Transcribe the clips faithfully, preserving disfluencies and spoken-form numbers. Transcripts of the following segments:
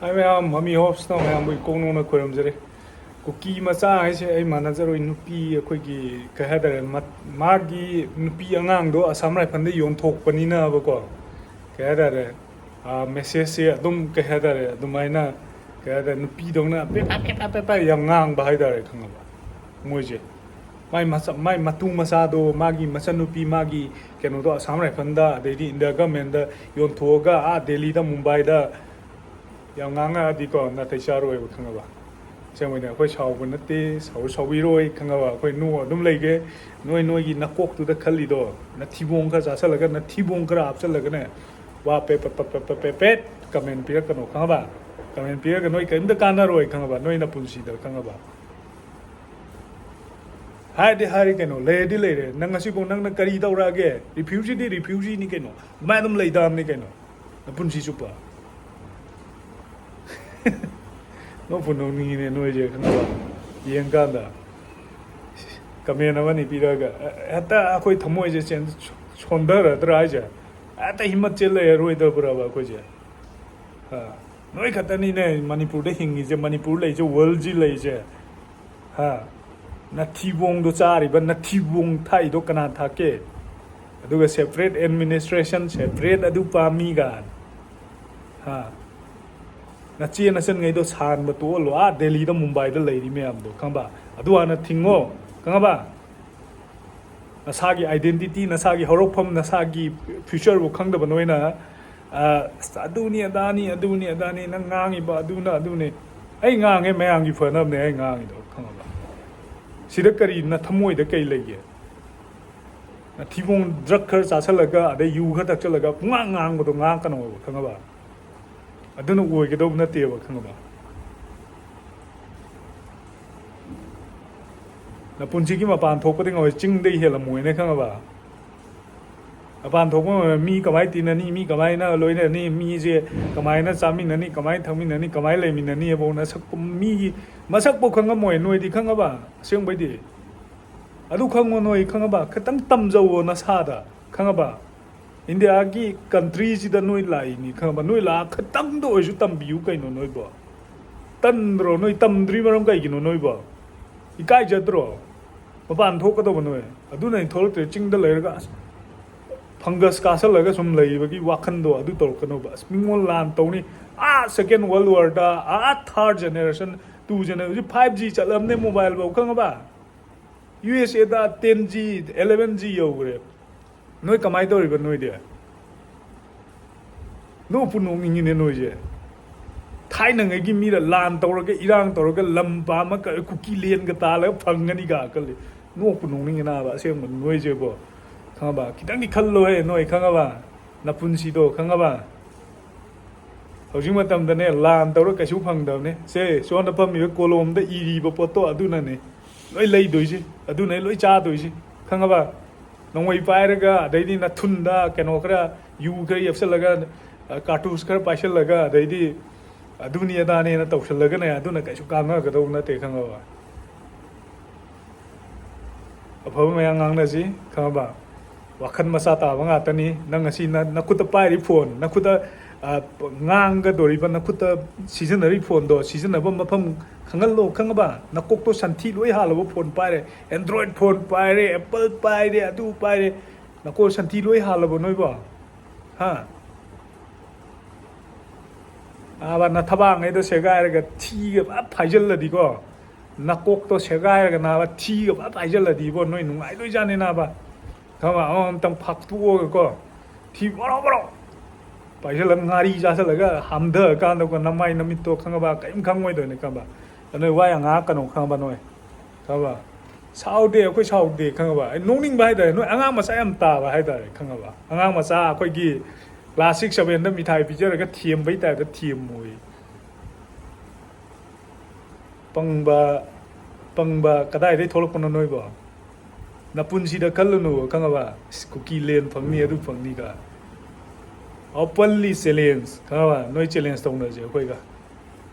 ꯍꯥꯏ ꯃꯌꯥꯝ, ꯃꯃꯤ ꯍꯣꯞꯁꯅ ꯃꯌꯥꯝꯕꯨ ꯏꯀꯣꯛ ꯅꯧꯅ ꯈꯣꯏꯔꯝꯖꯔꯤ꯫ ꯀꯨꯀꯤ ꯃꯆꯥ ꯍꯥꯏꯁꯦ ꯑꯩ ꯃꯥꯟꯅꯖꯔꯣꯏ, ꯅꯨꯄꯤ ꯑꯩꯈꯣꯏꯒꯤ ꯀꯩ ꯍꯥꯏꯇꯥꯔꯦ, ꯃ-, ꯃꯥꯒꯤ ꯅꯨꯄꯤ ꯑꯉꯥꯡꯗꯣ ꯑꯁꯥꯝ ꯔꯥꯏꯐꯜꯗ ꯌꯣꯟꯊꯣꯛꯄꯅꯤꯅꯕꯀꯣ, ꯀꯩ ꯍꯥꯏꯇꯥꯔꯦ, ꯃꯦꯁꯦꯖꯁꯦ ꯑꯗꯨꯝ ꯀꯩ ꯍꯥꯏꯇꯥꯔꯦ, ꯑꯗꯨꯃꯥꯏꯅ ꯀꯩ ꯍꯥꯏꯇꯥꯔꯦ, ꯅꯨꯄꯤꯗꯧꯅ ꯄꯦ ꯄꯦ ꯄꯦ ꯄꯦ ꯄꯦ ꯄꯦ ꯌꯥꯝ ꯉꯥꯡꯕ ꯍꯥꯏꯇꯥꯔꯦ, ꯈꯪꯉꯕ? ꯃꯣꯏꯁꯦ ꯃꯥꯏ ꯃꯆꯥ, ꯃꯥꯏ ꯃꯇꯨ ꯃꯆꯥꯗꯣ, ꯃꯥꯒꯤ ꯃꯆꯟꯅꯨꯄꯤ, ꯃꯥꯒꯤ ꯀꯩꯅꯣꯗꯣ ꯑꯁꯥꯝ ꯔꯥꯏꯐꯜꯗ ꯑꯗꯩꯗꯤ ꯏꯟꯗꯤꯌꯥ ꯒꯃꯦꯟꯗ ꯌꯣꯟꯊꯣꯛꯑꯒ ꯑꯥ ꯗꯦꯜꯂꯤꯗ, ꯃꯨꯝꯕꯥꯏꯗ ꯌꯥꯝ ꯉꯥꯡꯉꯛꯑꯗꯤꯀꯣ, ꯅꯥꯇꯩ ꯆꯥꯔꯣꯏꯕ, ꯈꯪꯉꯕ? ꯑꯁꯦꯡꯕꯩꯅꯦ, ꯑꯩꯈꯣꯏ ꯁꯥꯎꯕ ꯅꯠꯇꯦ, ꯁꯥꯎ-, ꯁꯥꯎꯕꯤꯔꯣꯏ, ꯈꯪꯉꯕ? ꯑꯩꯈꯣꯏ ꯅꯣꯛꯑ ꯑꯗꯨꯝ ꯂꯩꯒꯦ꯫ ꯅꯣꯏ ꯅꯣꯏꯒꯤ ꯅꯀꯣꯛꯇꯨꯗ ꯈꯜꯂꯤꯗꯣ, ꯅꯊꯤꯕꯣꯡ ꯈꯔ ꯆꯥꯁꯤꯜꯂꯒ, ꯅꯊꯤꯕꯣꯡ ꯈꯔ ꯍꯥꯞꯆꯤꯜꯂꯒꯅꯦ, ꯋꯥ ꯄꯦ ꯄꯦ ꯄꯦ ꯄꯦ ꯄꯦ ꯄꯦ ꯄꯦꯠ ꯀꯃꯦꯟ ꯄꯤꯔꯛꯀꯅꯣ, ꯈꯪꯉꯕ? ꯀꯃꯦꯟ ꯄꯤꯔꯒ ꯅꯣꯏ ꯀꯔꯤꯝꯇ ꯀꯥꯟꯅꯔꯣꯏ, ꯈꯪꯉꯕ? ꯅꯣꯏ ꯅꯄꯨꯟꯁꯤꯗ, ꯈꯪꯉꯕ? ꯍꯥꯏꯔꯗꯤ ꯍꯥꯏꯔꯦ ꯀꯩꯅꯣ, ꯂꯩꯔꯗꯤ ꯂꯩꯔꯦ꯫ ꯅꯪ ꯉꯁꯤꯐꯥꯎ ꯅꯪꯅ ꯀꯔꯤ ꯇꯧꯔꯛꯑꯒꯦ? ꯔꯤꯐ꯭ꯌꯨꯖꯤꯗꯤ ꯔꯤꯐ꯭ꯌꯨꯖꯤꯅꯤ ꯀꯩꯅꯣ, ꯑꯗꯨꯃꯥꯏꯅ ꯑꯗꯨꯝ ꯂꯩꯇꯥꯕꯅꯤ ꯀꯩꯅꯣ, ꯅꯄꯨꯟꯁꯤ ꯆꯨꯞꯄ꯫ ꯅꯣꯛꯄꯨ ꯅꯣꯛꯅꯤꯡꯉꯤꯅꯦ ꯅꯣꯏꯁꯦ, ꯈꯪꯉꯕ? ꯌꯦꯡꯀꯥꯟꯗ ꯀꯃꯦꯟ ꯑꯃꯅꯤ ꯄꯤꯔꯛꯑꯒ, ꯑ, ꯍꯦꯛꯇ ꯑꯩꯈꯣꯏ ꯊꯃꯣꯏꯁꯦ ꯆꯦꯟ-, ꯁꯣꯟꯊꯔꯗ꯭ꯔꯥ ꯍꯥꯏꯁꯦ? ꯍꯦꯛꯇ ꯍꯤꯝꯃꯠꯁꯦ ꯂꯩꯔꯔꯣꯏꯗꯕ꯭ꯔꯕ ꯑꯩꯈꯣꯏꯁꯦ? ꯑ, ꯅꯣꯏ ꯈꯛꯇꯅꯤꯅꯦ ꯃꯅꯤꯄꯨꯔꯗ ꯍꯤꯡꯉꯤꯁꯦ, ꯃꯅꯤꯄꯨꯔ ꯂꯩꯁꯦ, ꯋꯥꯔꯜꯁꯤ ꯂꯩꯁꯦ꯫ ꯍꯥ? ꯅꯊꯤꯕꯣꯡꯗꯣ ꯆꯥꯔꯤꯕ, ꯅꯊꯤꯕꯣꯡ ꯊꯥꯛꯏꯗꯣ ꯀꯅꯥ ꯊꯥꯛꯀꯦ? ꯑꯗꯨꯒ separate administration, separate ꯑꯗꯨ ꯄꯥꯝꯃꯤ ꯀꯥꯏꯅ꯫ ꯍꯥ? ꯅꯆꯦ ꯅꯆꯟꯈꯩꯗꯣ ꯁꯥꯟꯕ ꯇꯣꯛꯍꯜꯂꯣ, ꯑꯥ ꯗꯦꯜꯂꯤꯗ, ꯃꯨꯝꯕꯥꯏꯗ ꯂꯩꯔꯤ ꯃꯌꯥꯝꯗꯣ, ꯈꯪꯕ? ꯑꯗꯨ ꯍꯥꯟꯅ ꯊꯤꯡꯉꯣ, ꯈꯪꯉꯕ? ꯅꯁꯥꯒꯤ identity, ꯅꯁꯥꯒꯤ ꯍꯧꯔꯛꯐꯝ, ꯅꯁꯥꯒꯤ futureꯕꯨ ꯈꯪꯗꯕ ꯅꯣꯏꯅ, ꯑ, ꯑꯁ, ꯑꯗꯨꯅꯤ ꯑꯗꯥꯅꯤ, ꯑꯗꯨꯅꯤ ꯑꯗꯥꯅꯤ, ꯅꯪ ꯉꯥꯡꯉꯤꯕ ꯑꯗꯨꯅ ꯑꯗꯨꯅꯤ꯫ ꯑꯩ ꯉꯥꯡꯉꯦ ꯃꯌꯥꯝꯒꯤ ꯐꯅꯕꯅꯦ ꯑꯩ ꯉꯥꯡꯉꯤꯗꯣ, ꯈꯪꯉꯕ? ꯁꯤꯗ ꯀꯔꯤ, ꯅꯊꯃꯣꯏꯗ ꯀꯩ ꯂꯩꯒꯦ? ꯅꯊꯤꯕꯣꯡ drug ꯈꯔ ꯆꯥꯁꯜꯂꯒ, ꯑꯗꯩ ꯌꯨ ꯈꯔ ꯊꯛꯆꯜꯂꯒ ꯄꯨꯡꯉꯥꯡ ꯉꯥꯡꯕꯗꯣ ꯉꯥꯡꯉꯛꯀꯅꯣꯕ, ꯈꯪꯉꯕ? ꯑꯗꯨꯅ ꯑꯣꯏꯒꯗꯧꯕ ꯅꯠꯇꯦꯕ, ꯈꯪꯉꯕ? ꯅꯄꯨꯟꯁꯤꯒꯤ ꯃꯄꯥꯟ ꯊꯣꯛꯄꯗꯤ ꯉꯝꯃꯣꯏ, ꯆꯤꯡꯗꯩ ꯍꯦꯜꯂꯝꯃꯣꯏꯅꯦ, ꯈꯪꯉꯕ? ꯃꯄꯥꯟ ꯊꯣꯛꯄ ꯉꯝꯃꯣꯏ, ꯃꯤ ꯀꯃꯥꯏꯅ ꯇꯤꯟꯅꯅꯤ, ꯃꯤ ꯀꯃꯥꯏꯅ ꯂꯣꯏꯅꯅꯤ, ꯃꯤꯁꯦ ꯀꯃꯥꯏꯅ ꯆꯥꯃꯤꯟꯅꯅꯤ, ꯀꯃꯥꯏꯅ ꯊꯛꯃꯤꯟꯅꯅꯤ, ꯀꯃꯥꯏꯅ ꯂꯩꯃꯤꯟꯅꯅꯤ ꯍꯥꯏꯕ ꯅꯁꯛ, ꯃꯤꯒꯤ ꯃꯁꯛꯄꯨ ꯈꯪꯉꯝꯃꯣꯏ ꯅꯣꯏꯗꯤ, ꯈꯪꯉꯕ? ꯑꯁꯦꯡꯕꯩꯗꯤ꯫ ꯑꯗꯨ ꯈꯪꯉꯣ ꯅꯣꯏ, ꯈꯪꯉꯕ? ꯈꯤꯇꯪ ꯇꯝꯖꯧꯋꯣ ꯅꯁꯥꯗ, ꯈꯪꯉꯕ? ꯏꯟꯗꯤꯌꯥꯒꯤ ꯀꯟꯇ꯭ꯔꯤꯁꯤꯗ ꯅꯣꯏ ꯂꯥꯛꯏꯅꯤ ꯈꯪꯉꯕ? ꯅꯣꯏ ꯂꯥꯛꯑ ꯈꯇꯪꯗ ꯑꯣꯏꯔꯁꯨ ꯇꯝꯕꯤꯌꯨ ꯀꯩꯅꯣ ꯅꯣꯏꯕꯣ? ꯇꯟꯗ꯭ꯔꯣ? ꯅꯣꯏ ꯇꯝꯗ꯭ꯔꯤ ꯃꯔꯝ ꯀꯩꯒꯤꯅꯣ ꯅꯣꯏꯕꯣ? ꯏꯀꯥꯏꯖꯗ꯭ꯔꯣ? ꯃꯄꯥꯟ ꯊꯣꯛꯀꯗꯧꯕ ꯅꯣꯏ꯫ ꯑꯗꯨꯅ ꯑꯩ ꯊꯣꯛꯂꯛꯇ꯭ꯔꯦ꯫ ꯆꯤꯡꯗ ꯂꯩꯔꯒ ꯑꯁ ꯐꯪꯒꯁ ꯀꯥꯁꯜꯂꯒ ꯁꯨꯝ ꯂꯩꯕꯒꯤ ꯋꯥꯈꯟꯗꯣ ꯑꯗꯨ ꯇꯧꯔꯛꯀꯅꯣꯕ꯫ ꯑꯁ ꯃꯤꯉꯣꯟ ꯂꯥꯟ ꯇꯧꯅꯤ, ꯑꯥ second world warꯗ, ꯑꯥ third generation, two generation, ꯍꯧꯖꯤꯛ five G ꯆꯠꯂꯝꯅꯦ mobile ꯐꯧ ꯈꯪꯉꯕ? ꯌꯨ ꯑꯦꯁ ꯑꯦꯗ ten G, eleven G ꯌꯧꯈ꯭ꯔꯦ꯫ ꯅꯣꯏ ꯀꯃꯥꯏꯅ ꯇꯧꯔꯤꯕ ꯅꯣꯏꯗꯤ? ꯅꯣꯛꯄꯨ ꯅꯣꯛꯅꯤꯡꯉꯤꯅꯦ ꯅꯣꯏꯁꯦ꯫ ꯊꯥꯏꯅꯉꯩꯒꯤ ꯃꯤꯅ ꯂꯥꯟ ꯇꯧꯔꯒ ꯏꯔꯥꯡ ꯇꯧꯔꯒ ꯂꯝ ꯄꯥꯝꯃ ꯀ-, ꯀꯨꯀꯤ ꯂꯦꯟꯒ ꯇꯥꯜꯂꯒ ꯐꯪꯒꯅꯤꯒ ꯈꯜꯂꯤ꯫ ꯅꯣꯛꯄꯨ ꯅꯣꯛꯅꯤꯡꯉꯤ ꯅꯥꯕ ꯑꯁꯦꯡꯕ ꯅꯣꯏꯁꯦꯕꯣ꯫ ꯈꯪꯉꯕ? ꯈꯤꯇꯪꯗꯤ ꯈꯜꯂꯣꯍꯦ ꯅꯣꯏ ꯈꯪꯉꯕ? ꯅꯄꯨꯟꯁꯤꯗꯣ ꯈꯪꯉꯕ? ꯍꯧꯖꯤꯛ ꯃꯇꯝꯗꯅꯦ ꯂꯥꯟ ꯇꯧꯔ ꯀꯩꯁꯨ ꯐꯪꯗꯕꯅꯦ꯫ ꯁꯦ ꯁꯣꯝꯗ ꯐꯝꯃꯤꯕ ꯀꯣꯂꯣꯝꯗ ꯏꯔꯤꯕ ꯄꯣꯠꯇꯣ ꯑꯗꯨꯅꯅꯦ ꯂꯣꯏ ꯂꯩꯗꯣꯏꯁꯦ, ꯑꯗꯨꯅ ꯂꯣꯏ ꯆꯥꯗꯣꯏꯁꯦ꯫ ꯈꯪꯉꯕ? ꯅꯣꯡꯃꯩ ꯄꯥꯏꯔꯒ ꯑꯗꯩꯗꯤ ꯅꯊꯨꯟꯗ ꯀꯩꯅꯣ ꯈꯔ, ꯌꯨ ꯈꯔ ꯌꯦꯞꯁꯜꯂꯒ, ꯑ, ꯀꯥꯔꯇꯨꯁ ꯈꯔ ꯄꯥꯏꯁꯜꯂꯒ ꯑꯗꯩꯗꯤ ꯑꯗꯨꯅꯤ ꯑꯗꯥꯅꯦꯅ ꯇꯧꯁꯜꯂꯒꯅꯦ ꯑꯗꯨꯅ ꯀꯩꯁꯨ ꯀꯥꯟꯅꯒꯗꯧꯕ ꯅꯠꯇꯦ ꯈꯪꯉꯕ? ꯑꯐꯕ ꯃꯌꯥꯝ ꯉꯥꯡꯅꯁꯤ ꯈꯪꯉꯕ? ꯋꯥꯈꯜ ꯃꯆꯥ ꯇꯥꯕ ꯉꯥꯛꯇꯅꯤ꯫ ꯅꯪ ꯉꯁꯤ ꯅ-, ꯅꯈꯨꯠꯇ ꯄꯥꯏꯔꯤ ꯐꯣꯟ, ꯅꯈꯨꯠꯇ, ꯑ, ꯉꯥꯡꯒꯗꯧꯔꯤꯕ, ꯅꯈꯨꯠꯇ ꯁꯤꯖꯤꯟꯅꯔꯤ ꯐꯣꯟꯗꯣ ꯁꯤꯖꯤꯟꯅꯕ ꯃꯐꯝ ꯈꯪꯍꯜꯂꯣ ꯈꯪꯉꯕ? ꯅꯀꯣꯛꯇꯣ ꯁꯟꯊꯤ ꯂꯣꯏ ꯍꯥꯜꯂꯕ ꯐꯣꯟ ꯄꯥꯏꯔꯦ, Android ꯐꯣꯟ ꯄꯥꯏꯔꯦ, Apple ꯄꯥꯏꯔꯦ, ꯑꯗꯨ ꯄꯥꯏꯔꯦ, ꯅꯀꯣꯛ ꯁꯟꯊꯤ ꯂꯣꯏ ꯍꯥꯜꯂꯕꯣ ꯅꯣꯏꯕꯣ? ꯍꯥ? ꯑꯥꯕ ꯅꯊꯕꯥꯡꯉꯩꯗꯣ ꯁꯦꯒꯥꯏꯔꯒ ꯊꯤꯒ ꯐꯖ ꯐꯥꯏꯖꯜꯂꯗꯤꯀꯣ, ꯅꯀꯣꯛꯇꯣ ꯁꯦꯒꯥꯏꯔꯒ ꯅꯥꯕ ꯊꯤꯒ ꯐꯖ ꯐꯥꯏꯖꯜꯂꯗꯤꯕꯣ ꯅꯣꯏ ꯅꯨꯡꯉꯥꯏꯗꯣꯏꯖꯥꯠꯅꯤ ꯅꯥꯕ꯫ ꯈꯪꯉꯕ? ꯑꯃꯃꯝꯇꯪ ꯐꯥꯛꯇꯣꯛꯑꯒꯀꯣ, ꯊꯤ ꯕꯣꯔꯣ ꯕꯣꯔꯣ ꯄꯥꯏꯁꯤꯜꯂꯒ ꯉꯥꯔꯤ ꯆꯥꯁꯤꯜꯂꯒ ꯍꯥꯝꯊꯔꯀꯥꯟꯗꯀꯣ ꯅꯃꯥꯏ ꯅꯃꯤꯠꯇꯣ ꯈꯪꯉꯕ ꯀꯔꯤꯝ ꯈꯪꯉꯣꯏꯗꯣꯏꯅꯤ ꯈꯪꯉꯕ? ꯑꯗ ꯅꯣꯏ ꯋꯥ ꯌꯥꯝ ꯉꯥꯡꯉꯛꯀꯅꯣ ꯈꯪꯉꯕ ꯅꯣꯏ? ꯈꯪꯉꯕ? ꯁꯥꯎꯗꯦ ꯑꯩꯈꯣꯏ ꯁꯥꯎꯗꯦ ꯈꯪꯉꯕ? ꯑꯩ ꯅꯣꯛꯅꯤꯡꯕ ꯍꯥꯏꯇꯥꯔꯦ ꯅꯣꯏ ꯑꯉꯥꯡ ꯃꯆꯥ ꯌꯥꯝ ꯇꯥꯕ ꯍꯥꯏꯇꯥꯔꯦ ꯈꯪꯉꯕ? ꯑꯉꯥꯡ ꯃꯆꯥ ꯑꯩꯈꯣꯏꯒꯤ class six sevenꯗ ꯃꯤꯊꯥꯏ ꯄꯤꯖꯔꯒ ꯊꯦꯝꯕꯩ ꯇꯥꯏꯞꯇ ꯊꯦꯝꯃꯣꯏ꯫ ꯄꯪꯕ ꯄꯪꯕ ꯀꯗꯥꯏꯗꯒꯤ ꯊꯣꯛꯂꯛꯄꯅꯣ ꯅꯣꯏꯕꯣ? ꯅꯄꯨꯟꯁꯤꯗ ꯈꯜꯂꯨꯅꯨ ꯈꯪꯉꯕ? ꯏꯁ, ꯀꯨꯀꯤ ꯂꯦꯟ ꯐꯪꯅꯤ ꯑꯗꯨ ꯐꯪꯅꯤꯒ꯫ Openly challenge ꯈꯪꯉꯕ? ꯅꯣꯏ challenge ꯇꯧꯅꯁꯦ ꯑꯩꯈꯣꯏꯒ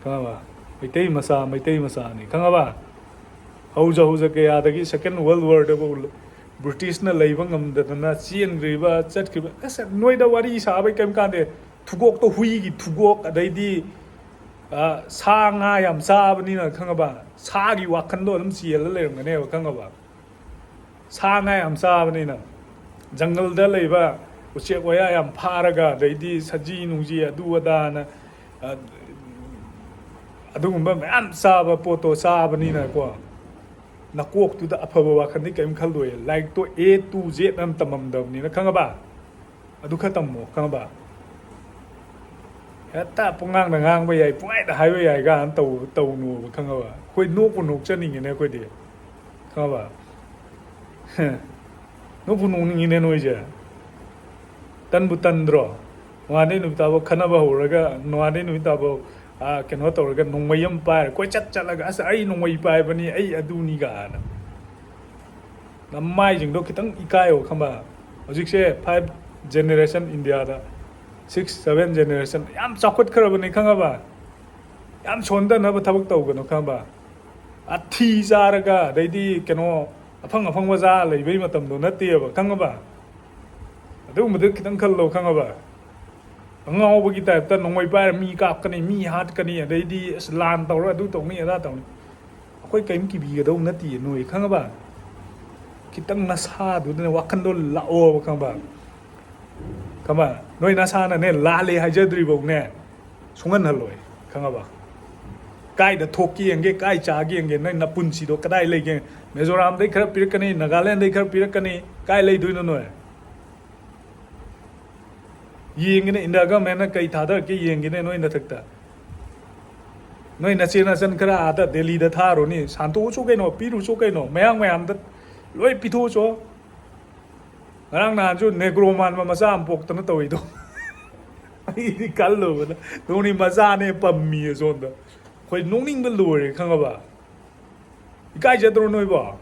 ꯈꯪꯉꯕ? ꯃꯩꯇꯩ ꯃꯆꯥ ꯃꯩꯇꯩ ꯃꯆꯥꯅꯤ ꯈꯪꯉꯕ? ꯍꯧꯖ ꯍꯧꯖ ꯀꯌꯥꯗꯒꯤ second world warꯗꯐꯥꯎ ꯕ꯭ꯔꯤꯇꯤꯁꯅ ꯂꯩꯕ ꯉꯝꯗꯗꯅ ꯆꯦꯟꯈ꯭ꯔꯤꯕ, ꯆꯠꯈ꯭ꯔꯤꯕ, ꯑꯁ, ꯅꯣꯏꯗ ꯋꯥꯔꯤ ꯁꯥꯕꯩ ꯀꯔꯤꯝ ꯀꯥꯟꯗꯦ꯫ ꯊꯨꯒꯣꯛꯇꯣ ꯍꯨꯏꯒꯤ ꯊꯨꯒꯣꯛ, ꯑꯗꯩꯗꯤ, ꯑ, ꯁꯥ ꯉꯥ ꯌꯥꯝ ꯆꯥꯕꯅꯤꯅ, ꯈꯪꯉꯕ? ꯁꯥꯒꯤ ꯋꯥꯈꯟꯗꯣ ꯑꯗꯨꯝ ꯆꯦꯜꯂ ꯂꯩꯔꯝꯒꯅꯦꯕ, ꯈꯪꯉꯕ? ꯁꯥ ꯉꯥ ꯌꯥꯝ ꯆꯥꯕꯅꯤꯅ, ꯖꯪꯒꯜꯗ ꯂꯩꯕ ꯎꯆꯦꯛ ꯋꯥꯌꯥ ꯌꯥꯝ ꯐꯥꯔꯒ, ꯑꯗꯩꯗꯤ ꯁꯖꯤ ꯅꯨꯡꯖꯤ ꯑꯗꯨ ꯑꯗꯥꯅ, ꯑ, ꯑꯗꯨꯒꯨꯝꯕ ꯃꯌꯥꯝ ꯆꯥꯕ ꯄꯣꯠꯇꯣ ꯆꯥꯕꯅꯤꯅꯀꯣ, ꯅꯀꯣꯛꯇꯨꯗ ꯑꯐꯕ ꯋꯥꯈꯜꯗꯤ ꯀꯔꯤꯝ ꯈꯜꯂꯣꯏ꯫ ꯂꯥꯏꯔꯤꯛꯇꯣ A to Z ꯑꯃ ꯇꯝꯃꯝꯗꯕꯅꯤꯅ, ꯈꯪꯉꯕ? ꯑꯗꯨ ꯈꯔ ꯇꯝꯃꯣ, ꯈꯪꯉꯕ? ꯍꯦꯛꯇ ꯄꯨꯡꯉꯥꯡꯗ ꯉꯥꯡꯕ ꯌꯥꯏ, ꯄꯨꯡꯍꯥꯏꯗ ꯍꯥꯏꯕ ꯌꯥꯏ ꯀꯥꯏꯅ ꯇꯧ-, ꯇꯧꯅꯨꯕ, ꯈꯪꯉꯕ? ꯑꯩꯈꯣꯏ ꯅꯣꯛꯄꯨ ꯅꯣꯛꯆꯅꯤꯡꯉꯤꯅꯦ ꯑꯩꯈꯣꯏꯗꯤ, ꯈꯪꯉꯕ? ꯅꯣꯛꯄꯨ ꯅꯣꯛꯅꯤꯡꯉꯤꯅꯦ ꯅꯣꯏꯁꯦ꯫ ꯇꯟꯕꯨ ꯇꯟꯗ꯭ꯔꯣ? ꯅꯣꯡꯉꯥꯟꯗꯩ ꯅꯨꯃꯤꯠ ꯇꯥꯕꯧ ꯈꯠꯅꯕ ꯍꯧꯔꯒ, ꯅꯣꯡꯉꯥꯟꯗꯩ ꯅꯨꯃꯤꯠ ꯇꯥꯕꯧ, ꯑꯥ, ꯀꯩꯅꯣ ꯇꯧꯔꯒ, ꯅꯣꯡꯃꯩ ꯑꯃ ꯄꯥꯏꯔ ꯀꯣꯏꯆꯠ ꯆꯠꯂꯒ, "ꯑꯁ, ꯑꯩ ꯅꯣꯡꯃꯩ ꯄꯥꯏꯕꯅꯤ, ꯑꯩ ꯑꯗꯨꯅꯤ" ꯀꯥꯏꯅ꯫ ꯅꯃꯥꯏꯁꯤꯡꯗꯣ ꯈꯤꯇꯪ ꯏꯀꯥꯏꯌꯣ, ꯈꯪꯕ? ꯍꯧꯖꯤꯛꯁꯦ five generation ꯏꯟꯗꯤꯌꯥꯗ, six seven generation ꯌꯥꯝ ꯆꯥꯎꯈꯠꯈ꯭ꯔꯕꯅꯤ, ꯈꯪꯉꯕ? ꯌꯥꯝ ꯁꯣꯟꯊꯅꯕ ꯊꯕꯛ ꯇꯧꯒꯅꯨ, ꯈꯪꯉꯕ? ꯑꯊꯤ ꯆꯥꯔꯒ, ꯑꯗꯩꯗꯤ ꯀꯩꯅꯣ, ꯑꯐꯪ ꯑꯐꯪꯕ ꯆꯥ ꯂꯩꯕꯩ ꯃꯇꯝꯗꯣ ꯅꯠꯇꯦꯕ, ꯈꯪꯉꯕ? ꯑꯗꯨꯒꯨꯝꯕꯗꯨ ꯈꯤꯇꯪ ꯈꯜꯂꯣ, ꯈꯪꯉꯕ? ꯑꯉꯥꯎꯕꯒꯤ ꯇꯥꯏꯞꯇ ꯅꯣꯡꯃꯩ ꯄꯥꯏꯔ ꯃꯤ ꯀꯥꯞꯀꯅꯤ, ꯃꯤ ꯍꯥꯠꯀꯅꯤ, ꯑꯗꯩꯗꯤ ꯑꯁ ꯂꯥꯟ ꯇꯧꯔ ꯑꯗꯨ ꯇꯧꯅꯤ ꯑꯗꯥ ꯇꯧꯅꯤ꯫ ꯑꯩꯈꯣꯏ ꯀꯔꯤꯝ ꯀꯤꯕꯤꯒꯗꯧ ꯅꯠꯇꯦ ꯅꯣꯏ, ꯈꯪꯉꯕ? ꯈꯤꯇꯪ ꯅꯁꯥꯗꯨꯗꯅꯦ ꯋꯥꯈꯟꯗꯣ ꯂꯥꯛꯑꯣꯕ, ꯈꯪꯉꯕ? ꯈꯪꯉꯕ? ꯅꯣꯏ ꯅꯁꯥꯅꯅꯦ ꯂꯥꯜꯂꯦ ꯍꯥꯏꯖꯗ꯭ꯔꯤꯐꯧꯅꯦ ꯁꯨꯡꯍꯟꯍꯜꯂꯣꯏ, ꯈꯪꯉꯕ? ꯀꯥꯏꯗ ꯊꯣꯛꯀꯦ ꯌꯦꯡꯒꯦ, ꯀꯥꯏ ꯆꯥꯒꯦ ꯌꯦꯡꯒꯦ, ꯅꯣꯏ ꯅꯄꯨꯟꯁꯤꯗꯣ ꯀꯗꯥꯏ ꯂꯩꯒꯦ? ꯃꯤꯖꯣꯔꯥꯝꯗꯩ ꯈꯔ ꯄꯤꯔꯛꯀꯅꯤ, ꯅꯥꯒꯥꯂꯦꯟꯗꯩ ꯈꯔ ꯄꯤꯔꯛꯀꯅꯤ, ꯀꯥꯏ ꯂꯩꯗꯣꯏꯅꯣ ꯅꯣꯏ? ꯌꯦꯡꯒꯦꯅꯦ, ꯏꯟꯗꯤꯌꯥ ꯒꯃꯦꯟꯅ ꯀꯩ ꯊꯥꯗꯔꯛꯀꯦ ꯌꯦꯡꯒꯦꯅꯦ ꯅꯣꯏ ꯅꯊꯛꯇ꯫ ꯅꯣꯏ ꯅꯆꯦ ꯅꯆꯟ ꯈꯔ ꯑꯥꯗ ꯗꯦꯜꯂꯤꯗ ꯊꯥꯔꯨꯅꯤ, ꯁꯥꯟꯇꯣꯛꯎꯆꯣ ꯀꯩꯅꯣ, ꯄꯤꯔꯨꯆꯣ ꯀꯩꯅꯣ, ꯃꯌꯥꯝ ꯃꯌꯥꯝꯗ ꯂꯣꯏ ꯄꯤꯊꯣꯛꯎꯆꯣ꯫ ꯉꯔꯥꯡ ꯅꯍꯥꯟꯁꯨ ꯅꯦꯒ꯭ꯔꯣ ꯃꯥꯟꯕ ꯃꯆꯥ ꯑꯃ ꯄꯣꯛꯇꯅ ꯇꯧꯋꯤꯗꯣ꯫ ꯑꯩꯗꯤ ꯈꯜꯂꯨꯕꯗ ꯅꯣꯡꯅꯤ ꯃꯆꯥꯅꯦ ꯄꯝꯃꯤ ꯑꯁꯣꯝꯗ꯫ ꯑꯩꯈꯣꯏ ꯅꯣꯛꯅꯤꯡꯕ ꯂꯣꯏꯔꯦ, ꯈꯪꯉꯕ? ꯏꯀꯥꯏꯖꯗ꯭ꯔꯣ ꯅꯣꯏꯕꯣ?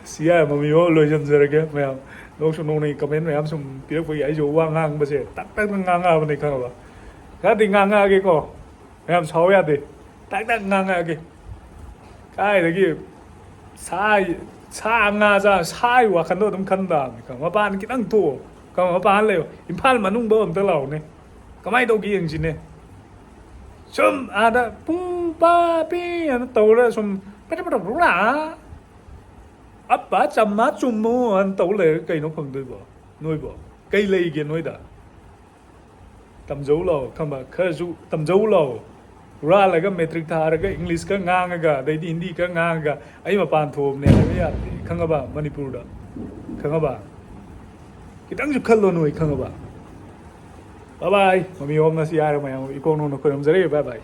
ꯁꯤ ꯌꯥꯔꯦ, ꯃꯃꯤ ꯐꯥꯎ ꯂꯣꯏꯁꯤꯟꯖꯔꯒꯦ ꯃꯌꯥꯝ꯫ ꯅꯣꯛꯁꯨ ꯅꯣꯛꯅꯤꯡ, ꯀꯃꯦꯟ ꯃꯌꯥꯝ ꯁꯨꯝ ꯄꯤꯔꯛꯄꯒꯤ ꯑꯩꯁꯨ ꯋꯥ ꯉꯥꯡꯕꯁꯦ ꯇꯛ ꯇꯛ ꯉꯥꯡꯉꯛꯑꯕꯅꯦ, ꯈꯪꯉꯕ? ꯈꯔꯗꯤ ꯉꯥꯡꯉꯛꯑꯒꯦꯀꯣ, ꯃꯌꯥꯝ ꯁꯥꯎ ꯌꯥꯗꯦ, ꯇꯛ ꯇꯛ ꯉꯥꯡꯉꯛꯑꯒꯦ꯫ ꯀꯥꯏꯗꯒꯤ ꯁꯥ ꯁꯥ ꯉꯥ ꯆꯥ ꯁꯥꯒꯤ ꯋꯥꯈꯟꯗꯣ ꯑꯗꯨꯝ ꯈꯟ ꯇꯥꯕꯅꯤ꯫ ꯈꯪ ꯃꯄꯥꯟ ꯈꯤꯇꯪ ꯊꯣꯛꯑꯣ꯫ ꯈꯪ ꯃꯄꯥꯟ ꯂꯩꯌꯣ꯫ ꯏꯝꯐꯥꯜ ꯃꯅꯨꯡꯐꯧ ꯑꯝꯇ ꯂꯥꯛꯑꯣꯅꯦ꯫ ꯀꯃꯥꯏꯅ ꯇꯧꯒꯦ ꯌꯦꯡꯁꯤꯅꯦ꯫ ꯁꯨꯝ ꯑꯥꯗ ꯄꯨꯡ ꯄꯥ ꯄꯤ ꯑꯅ ꯇꯧꯔ ꯁꯨꯝ ꯄꯦꯇ ꯄꯦꯇ ꯄꯨꯡꯂꯥ ꯑꯞꯄ ꯆꯝꯃ ꯆꯨꯝꯃꯨ ꯑꯅ ꯇꯧ ꯂꯩꯔꯒ ꯀꯩꯅꯣ ꯐꯪꯗꯣꯏꯕꯣ ꯅꯣꯏꯕꯣ? ꯀꯩ ꯂꯩꯒꯦ ꯅꯣꯏꯗ? ꯇꯝꯖꯧ ꯂꯥꯛꯑꯣ꯫ ꯈꯪꯕ ꯈꯔꯁꯨ ꯇꯝꯖꯧ ꯂꯥꯛꯑꯣ꯫ ꯍꯨꯔꯥꯜꯂꯒ ꯃꯦꯇ꯭ꯔꯤꯛ ꯊꯥꯔꯒ ꯏꯪꯂꯤꯁꯀ ꯉꯥꯡꯉꯒ ꯑꯗꯩꯗꯤ ꯍꯤꯟꯗꯤꯒ ꯉꯥꯡꯉꯒ ꯑꯩ ꯃꯄꯥꯟ ꯊꯣꯛꯑꯕꯅꯦ ꯍꯥꯏꯕ ꯌꯥꯗꯦ꯫ ꯈꯪꯉꯕ? ꯃꯅꯤꯄꯨꯔꯗ꯫ ꯈꯪꯉꯕ? ꯈꯤꯇꯪꯁꯨ ꯈꯜꯂꯣ ꯅꯣꯏ꯫ ꯈꯪꯉꯕ? ꯕꯥꯏ ꯕꯥꯏ꯫ ꯃꯃꯤ ꯍꯣꯝꯅ ꯁꯤ ꯍꯥꯏꯔ ꯃꯌꯥꯝ ꯏꯀꯣꯛ ꯅꯣꯟꯅ ꯈꯣꯏꯔꯝꯖꯔꯤ꯫ ꯕꯥꯏ ꯕꯥꯏ꯫